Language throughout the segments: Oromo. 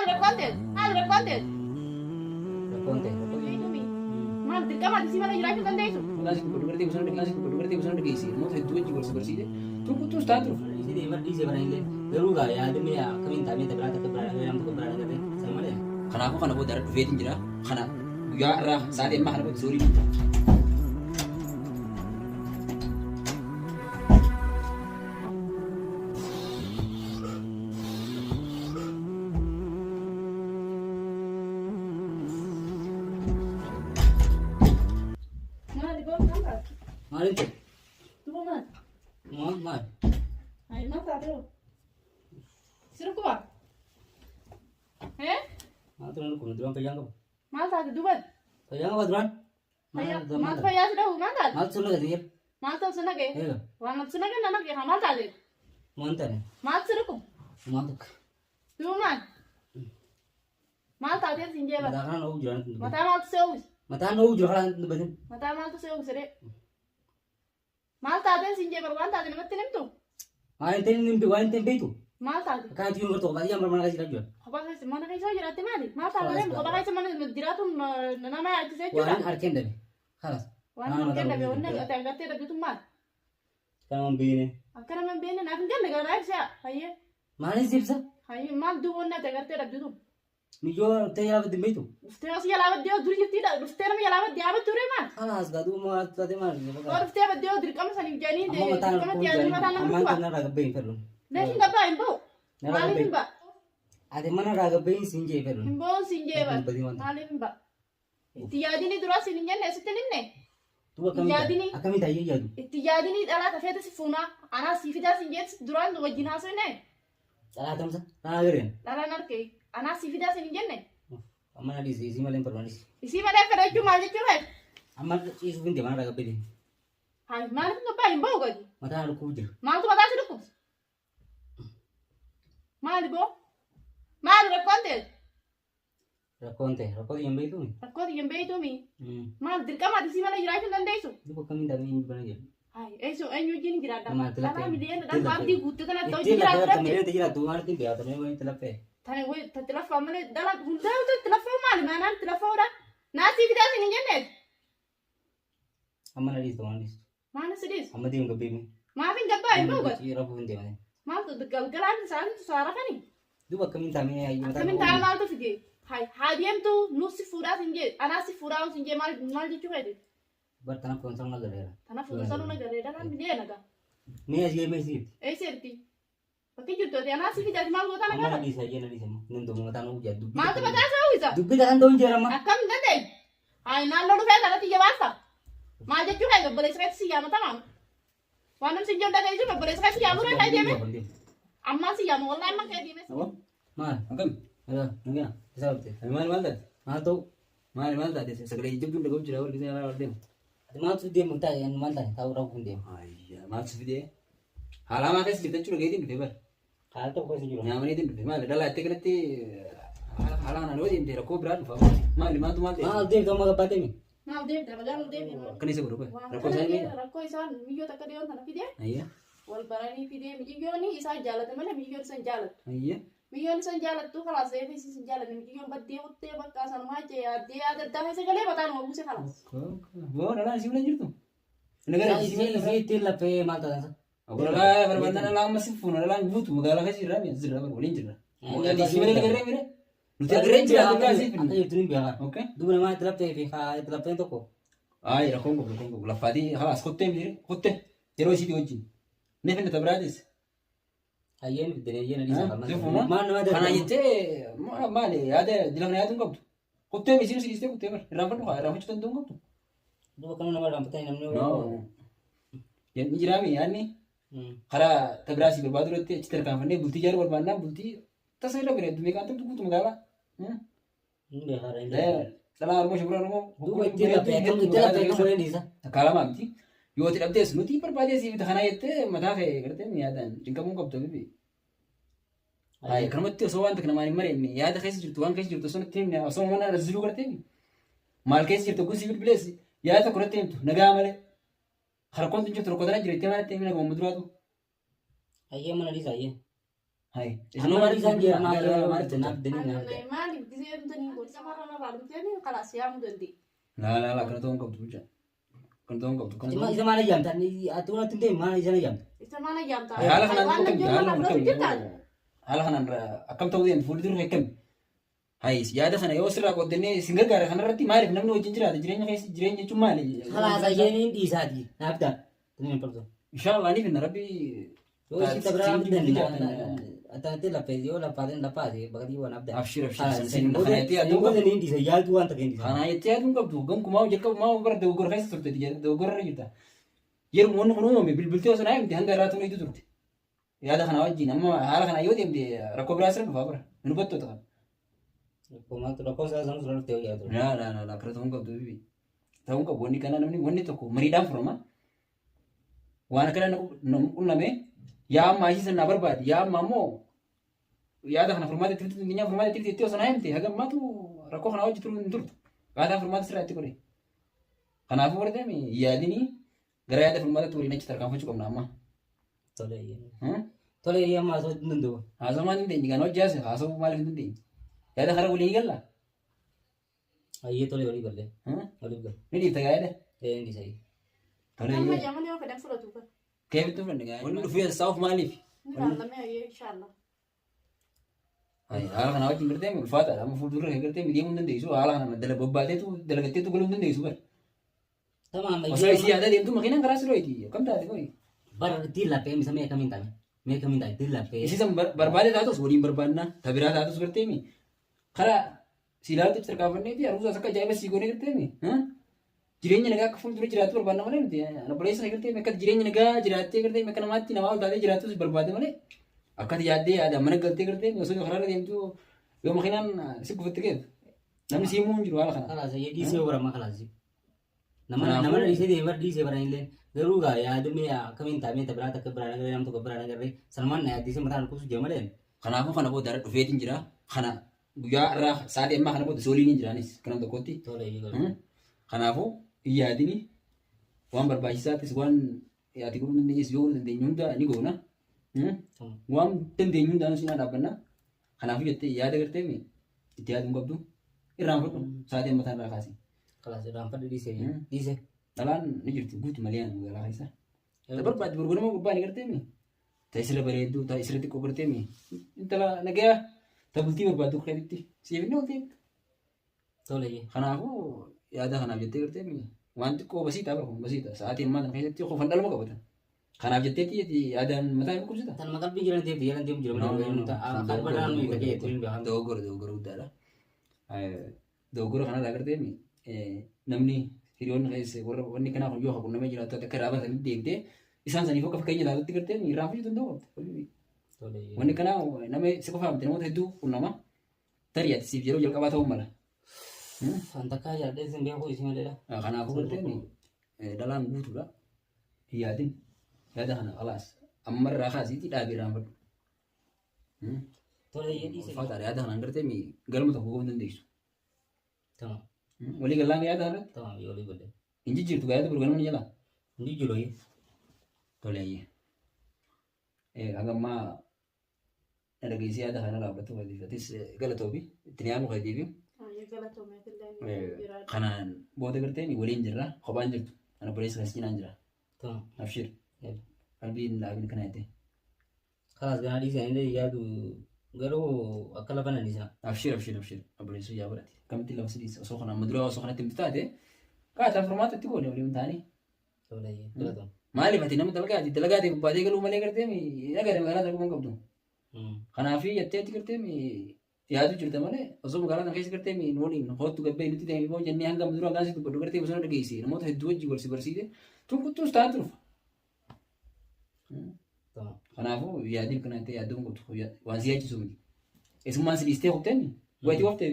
Rakkoon ta'e? Maal rakkoon ta'e? Rakkoon ta'e. Beekumi. Maal dirqama ati si malee jiraachuu dandeessu? Maqaan si dubbadhu gartee bosona maqaan si dubbadhu gartee bosona dhageessi namoota hedduu wajjin wal si barsiise tokko taatu. Dhiisee bar dhiisee bara illee garuu gaa yaadame akkamiin taa'ee biraa takka biraa dhagee nama tokko biraa dhagate sana malee. Kanaafuu kana booda dhufeetiin jira. Kana guyyaa irraa sa'aatii ammaa kana booda soorii. Maali gooftaan taate? Maaliin ta'e? Duuba maal? Maal maal? Ayi maal taate hoo? Sirkuba? Eh? Maaltu na dhukkubne duraan fayyaan qabu? Maal taate duuba? Fayyaan qaba duraan? Maaltu fayyaa si dhahu? Maal taate? Maaltu sun nagate jira? Maaltu si nagee? Eega. Waan si nagee na nagee haa maal taate? Waan taane. Maaltu si dhukkub? Maal tokko. Duuba maal? Maal taatee siin jeeba? Mataa kanaan oowwu jira natti dubbatin. Mataa maaltu si oowwise? Mataan oowwu jira kanaan natti dubbatin. Mataa maaltu si oowwise ree? Maal taateen siin jeeba? Waan taate namatti hin himtu? Waan hin ta'in waan hin ta'in beektu. Maal taate? Akkanatti yoo gartuu baadiyyaa mana keessa jiraachuu jira. Kophaa keessa mana keessa jiraatte maali? Maal taate ree? Kophaa keessa mana jiraatuun nama yaachisa jechuudha. Waan harkeen dhabe. Kalas. Waan harkeen dhabe wanni ati agartee dhabdetu maal? Kan waan beekne. Akka nama hin beekne naaf hin galle garaa ibsaa. Hayyee. Maaliin si ibsa? Hayyee maal duuba wanni ati agartee dhabdetu? Miyyoo dhuftee jalaa badde hin beektu? Dhuftee asii jalaa baddee yoo duri jirtiidha. Dhuftee nama jalaa baddee dhaabattu ree maal? Kalaas gaa duuba maal taate maal? Yoo dhuftee baddee yoo dirqama saniif jedhanii Amma mataan dirqama itti yaadanii mataan nama ammaan dhukkuba. tan narraa gabbee hin fedhu. Leeshin gabbaa hin ba'u. Narraa Maaliif gabbee. hin ba'a? Ati mana irraa gabbee siin jee fedhu. Hin ba'uun siin jeeba. Badii wanta. Maaliif hin ba'a? Itti yaadinii duraa siin hin jenne sitti hin himne. Duuba akkamiin Yaadini. akkamiin taa'ee yaadu? Itti yaadinii dhalaa tafeeta si fuunaa. Anaa sii fidaa siin jeetis duraan wajjin haasofne. Dhalaa tamsa. Dhalaa gareen. Dhalaan harkee. Anaa sii fidaa siin hin jenne. Amma na dhiisi isii malee hin barbaadis. Isii malee fedhachuu maal jechuu feet? Amma ciisuuf hin deema narraa gabbee deema. Hayi maaliif hin gabbaa hin ba'u gadi? Mataa na dhukkubu jira. Maaltu mataa si dhukkubsa? Maali boo? Maali rakkoon ta'e? Rakkoon ta'e rakkoo hin beektuu? Rakkoo hin beektuumi. Maal dirqama ati sii malee jiraachuu hin dandeessu? Duuba akkamiin taa'ee hin dubbanna jedhu. Hayi eessu eenyu wajjin jiraadha? Nama itti laffee. Dhalaa miliyoona dhaan abdii guutte kanatti hojii Ittiin laffee jiraatu bakka dhabde. miliyoona jiraattu maal ittiin beekata mee walitti laffee. Tani wayi tatti laffaa malee dhala hundaa itti laffaa maali maanaan itti laffaa'uudha? Naasii fidaa siin hin jenneef. Amma na dhiistu waan dhiistu. Maal si dhiisu? Amma deemu gabbee mee. Maaf hin gabbaa hin ba'u gadi. Rafuuf hin deemanii. Maaltu galgalaan isaaniitu saarafani? Duuba akkamiin taa'ee hayyuu mataa Akkamiin taa'ee maaltu fide? Hay haa deemtu nuuf si fuudhaa sin jee anaa si fuudhaa sin jee maal maal jechuu feete? Bar tanaaf kunuunsa na gareera. Tanaaf kunuunsa na gareera kan bilee nagaa. Mee as gahee mee siifti. Eessa jirti? Bakki jirtu ati anaa si fide ati maal gootaa Amma na nagaa? dhiisa hayyee na dhiisa nan duuba mataa na ujaa dubbii. Maaltu mataa isaa uwwisa? Dubbii tanaan ta'uun jira amma. Akkam hin dandeenye? Hay naannoo dhufee kanatti jabaasta. Maal jechuu kee obboleessa keetti si yaamatamaa? Waan namni si jedhu dhageessu obboleessa keetti yaamuu irra deeme. Ammaan si yaama wallahi ammaan kee deeme. Aboo Maal? akkam Nagaa nagaa isa qabte. maali maal taate? Maal ta'u? Maali maal taate? Sagalee jajjabduun dhaga'u jira warri gisee maal deemu? Ati maaltu deemu taa'e maal taa'e taa'u rafuuf hin deemu. Ayyaa maaltu si fidee? Haala hamaa keessa jirta jechuudha gaheetiin dhufe bara. Haala tokko keessa jiru. Nyaamaniitiin dhufe maali dhalaa itti kanatti haala kanaan yoo deemte rakkoo biraa dhufa. Maali maaltu maal ta'e? Maal deemtu amma gabbaa deemi? Maal deemta magaalaa deemi. Akkana isa godhu bara. Rakkoo isaa hin beektaa? Rakkoo isaan miyyoo takka dhiyoon tana fidee Ayyaa wal baranii fidee miciyyoon isaan jaalate malee miciyyoon isaan jaalatu. ayyaa. Miciyyoon isaan jaalattu kalaas eefii isin jaalate miciyyoon baddee kuttee bakka sanumaa jee yaaddee yaada addaa keessa galee mataan wal buuse kalaas. Boo dhalaan isii waliin jirtu? Nagara isii waliin Isii ittiin laffee maal taatan? Dhalaa barbaadna dhalaa amma si fuuna dhalaan guutu magaalaa keessa jirra jirra bara waliin jirra. Isii waliin agarree mire? Nuti agarree jira agarree asii Akka finna. jirtu ni beekaa. Okay. Duuba namaa itti laftee fi haa itti lafteen tokko. Ayi rakkoon qabu rakkoon qabu laffaatii halaas kottee mire kottee yeroo isiitii wajjin. Ne finna tabiraatis. Hayyeen fiddeen hayyeen adiisa. Si fuuna. Maal nama Kana jettee maali yaada dila kana yaaduu hin qabdu. Kottee isiin si dhiistee kuttee bara irraanfadhu haa irraanfachuu danda'uu hin qabdu. Duuba akkamiin nama irraanfatanii namni. No. Ni jiraami yaadni karaa tabiraasii barbaadu irratti achitti tarkaanfannee bultii ijaaruu barbaannaan bultii tasa irra bareeddu meeqaan tamtu guutu magaalaa. Ni beekaa hin beekaa. Dhalaa Oromoo shabura Oromoo Duuba ittiin laffee akkam itti laffee akkam godhee dhiisa. Takkaa lamaa miti. Yoo itti dhabdees nuti barbaadee siif kana jettee mataa kee gartee yaadaan cinqamuu qabdu bibi. Hayi kanumatti osoo waan takka namaan hin mari'anne yaada keessa jirtu waan keessa jirtu osoo nutti himne osoo mana ziluu gartee maal keessa jirtu kun siif bilbilees yaada tokko irratti himtu nagaa malee. Rakkoon tun jirtu rakkoo tana jira itti maal itti himne gammachuu duraatu. Hayyee mana dhiisa hayyee. Hai. Amma maal isaan jeera maal jeera naaf danii naaf danii. Maaliif gisee dhumtanii gorsa marra narraa dhumtanii kalaas yaamuu dandeenya. Laa laa laa kana ta'uu hin qabdu bulchaa. Kana ta'uu hin qabdu. Kana ta'uu Isa maal ayyaamta? Ati waan hin ta'e maal isa ayyaamta? Isa maal ayyaamta? Haala kanaan Waan akkami? jiru Haala narraa akkami? jirtaan. Haala kanaan akkam ta'uu deemtu fuuldurri akkami? Hai yaada kana yoo sirraa qooddannee isin gargaara kanarratti maaliif namni wajjin jiraata jireenya keessa jireenya jechuun maali? Kalaas ayyaaniin dhiisaati naaf ta'a. Tani hin faltu. Inshallah ni finna rabbi. Yoo isin tabiraa abdan attaanatti laffee yoo laffaateen laffaate bakka waan abdan. Abshir abshir sin kana itti yaaduu Booda qabdu. ni dhiisa yaaduu waan takka hin dhiisa. Kana itti yaaduu qabdu gonkumaa jalqabumaa bara dogoggora keessa turte dogoggora irra jirta. Yeroo wanni kun uumame bilbiltee osoo naa himte hanga irraa tureetu turte. Yaada kana wajjin amma haala kana yoo deemte rakkoo biraa sirra dhufaa bara hin hubattoota kana. Rakkoo isaa sanus irra dhuftee yaadu. Laa laa laa laa kana ta'uu hin qabdu bibi. Ta'uu hin qabu wanni kana namni wanni tokko mariidhaan furama. Waan akkana na qunname yaa amma asii sana barbaadi yaa amma ammoo yaada kana furmaata itti fiduu dandeenya furmaata itti fidee osoo naa himte haga ammaatu rakkoo kana wajji turuu hin turtu. Qaataa furmaata sirraa itti godhe. Kanaafuu warra deemi yaadini gara yaada furmaatatti waliin achi tarkaanfachuu qabna amma. Tole. Tole amma haasawuu hin danda'u. Haasawuu maal hin dandeenye kan hojii haasawuu haasawuu maaliif hin dandeenye? Yaada karaa waliin galla? Ayyee tole walii galle. Walii galle. Ni dhiifta gaa'ela? Ee ni dhiisa. Tole. Amma jaamani yoo fedhan fudhatu kan. Keefitti fudhanne gaa'ela. Wanni dhufee saawuf maaliif? Ni laallamee ayyee inshallah. Haala kana wajjin gartee ulfaataadha. Amma fuuldura kee gartee deemuu hin dandeessu. Haala kana dala bobbaateetu dalagatteetu galuu hin dandeessu bara. Tamaam Osoo isii yaadaa deemtu makiinaan karaa si dhoyti. Akkam taate qoyi? Bara ittiin laphee misa mee kamiin taame? Mee kamiin taame ittiin laphee. Isii san barbaade taatus waliin barbaadna. Ta biraa taatus gartee mi? Karaa si ilaaltu tarkaanfanneeti aruusaas akka ajaa'iba sii goonee gartee mi? Jireenya nagaa akka fuuldura jiraattu barbaadna malee nuti obboleessa kee gartee akka jireenya nagaa jiraattee gartee akka namaatti namaa ol taatee jiraattus barbaade malee akkati yaaddee yaada mana galtee gartee osoo karaarra deemtu yoo makiinaan si gufatte keef namni sii himuu hin jiru haala kana. Kalaas ayyee dhiisee barama kalaas. Nama nama dhiisee deemee bara dhiisee bara illee garuu gaa yaadamee akkamiin taamee tabiraa takka biraa nagarree nama tokko biraa nagarree sanumaan na yaaddisee mataa dhukkubsu jira malee. Kanaafuu kana booda dhufeetiin jira kana guyyaa irraa sa'aatii ammaa kana booda sooliin hin jiraanis kanam tokkotti. Tole iyyuu galu. Kanaafuu hin yaadini waan barbaachisaattis waan ati godhuu dandeenyes yoo godhuu dandeenyu hunda ni goona. Waan dandeenyu hundaan sinaa dhaabbanna. Kanaafuu jettee yaada gartee itti yaaduu hin qabdu. Irraan fudhu sa'aatii amma irraa kaasi. Kalaas irraan fadhu dhiisee dhiisee. Dhalaan ni jirti guutu malee magaalaa keessa. Ta barbaadde gurgurama gubbaa ni gartee mi? Ta isirra bareedduu ta isirra xiqqoo gartee mi? Intala nagayaa ta bultii barbaaddu keetitti siif inni oltee. Tole. Kanaafuu yaada kanaaf jettee gartee mi? Waan xiqqoo basiidha bara kun basiidha. Sa'aatii ammaa kana keessatti qofan dhaluma qabatan. Kanaaf jetteetti yaadaan mataa hin dhukkubsita. Tanuma qalbii jiran deemte jalan deemu jira malee qalba dhaan nuyi ta'ee jettee hin beekan. Dogoggora dogoggora guddaadha. Dogoggora kanarraa gartee namni hiriyoonni keessa warra wanni kanaa kun yoo haqunnamee jiraatu akka irraa baratanitti deemtee isaan saniif akka fakkeenya taatutti gartee irraa fudhachuu danda'u qabda. Wanni kanaa nama si qofaa miti namoota hedduu qunnama. Tarii ati siif yeroo jalqabaa ta'uu mala. Fantakkaa jaalladhee sin beeku isin maleedha. Kanaafuu gartee dhalaan guutuudha. Hin yaadin. Yaada kana khalaas. Amma irraa kaasiitii dhaabii irraan fadhu. Tole dhiise. Ulfaataadha yaada kanaan gartee galma tokko gahuu hin dandeessu. Tamam. Walii gallaan yaada kanarratti Tamam walii galle. hin jijjiirtu yaada biroo namni jalaa. Hin jijjiiru. Tole ayyee. Haga ammaa na dhageessee yaada kana dhaabbatu atis galatoomi itti ni yaamuu keetiifi. Kanaan booda gartee waliin jirra kophaan jirtu ana obboleessa keessa cinaan jira. Tamam. Abshir. Qalbii hin dhaabin kana jettee. Kalaas ganaa dhiisee ani yaadu garuu akka lafa nan dhiisina. Abshir abshir abshir obboleessa yaa godhate. Akkamitti lafa si dhiisa osoo kana amma duraa osoo kanatti himtu taate qaataa furmaata itti goone waliin taanii. Tole galatoomi. Maaliif ati nama dalagaati dalagaati gubbaatee galuu malee gartee nagare magaalaa dalaguu hin qabdu. Kanaafii jettee ati gartee yaadu jirta malee osoo magaalaa kana keessa gartee nu waliin hoottu gabbee nutti deemee boo jennee hanga dura hangaan si dubbadhu gartee bosona dhageesse namoota hedduu wajjin wal si barsiise tun kuttuus ta'an turufa. Kanaafuu yaadiin kana ta'e yaaddoon qabdu waan si yaachisu miti. Eessummaan si dhiistee kutteen wayitii oftee.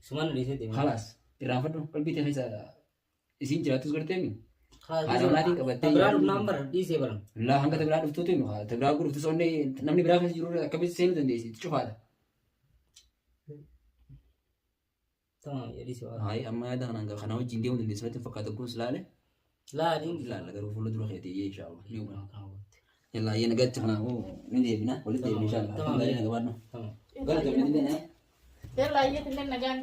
Sumaan dhiisee deema. Khalaas irraanfadhu qalbii ta'e keessa isiin jiraattus gartee mi? Haadha manaatiin qabattee Biraa dhufnaan bara dhiisee bara. Laa hanga ta biraa dhuftuutu himu ta biraa dhuftu sonnee namni biraa keessa jiru akkamitti seenuu dandeessi itti cufaadha. Tamam dhiisee bara. Hayi amma yaada kanaan kana wajjin deemuu dandeessi natti fakkaata kunis laale. Laa adiin Ilaalla garuu fuula dura keetii inshallah ni hubata. Yallaa ayyee nagaatti kanaafuu ni deebina walitti deebina inshallah. Tamam. Gaarii na gabaadhu. Tamam. Galatoomne illee. Yallaa ayyeetillee nagaan.